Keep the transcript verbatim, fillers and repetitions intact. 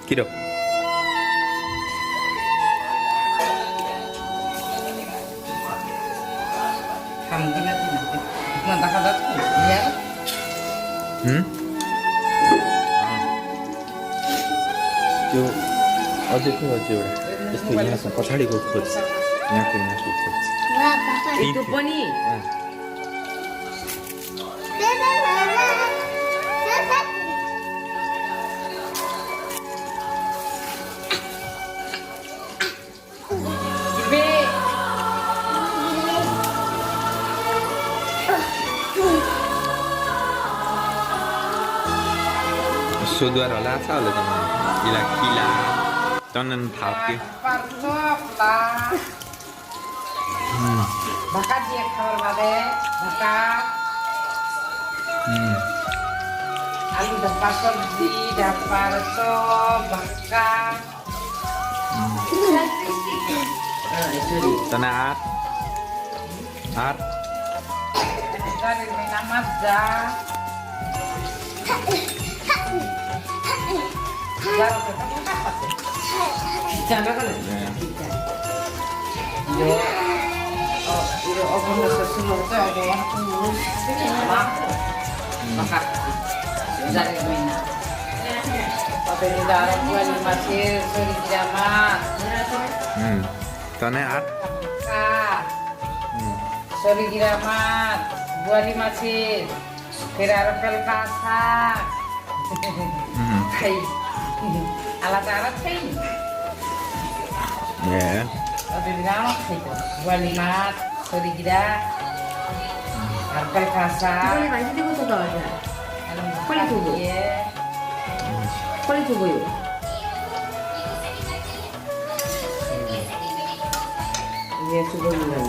Kido. Hmm? Yo, aja tuh, aja udah. Esto ya, pachali ko khud. Ya ko ya ko khud. Itu pani. Sodua rola sa ola tama. Ila kila. Tonen thapki. Parsop la. Hmm. Baka dia kawar bade, baka. Hmm. Alu dapa sabji, dapa reso, baka. Hmm. Ah, itu di. Tana At. At. Dari Menamat da. Hmm. Tone At. Hmm. Sori giramat, buali masin, kira repel kasak. Hmm. Hai. Alat-alat hai. Ya. Oke, giramat hai. Buali mat, sori gira. Repel kasak. Buali mat itu kok suka aja. Paling suka. Iya. Paling suka yuk. Iya, suka bilang.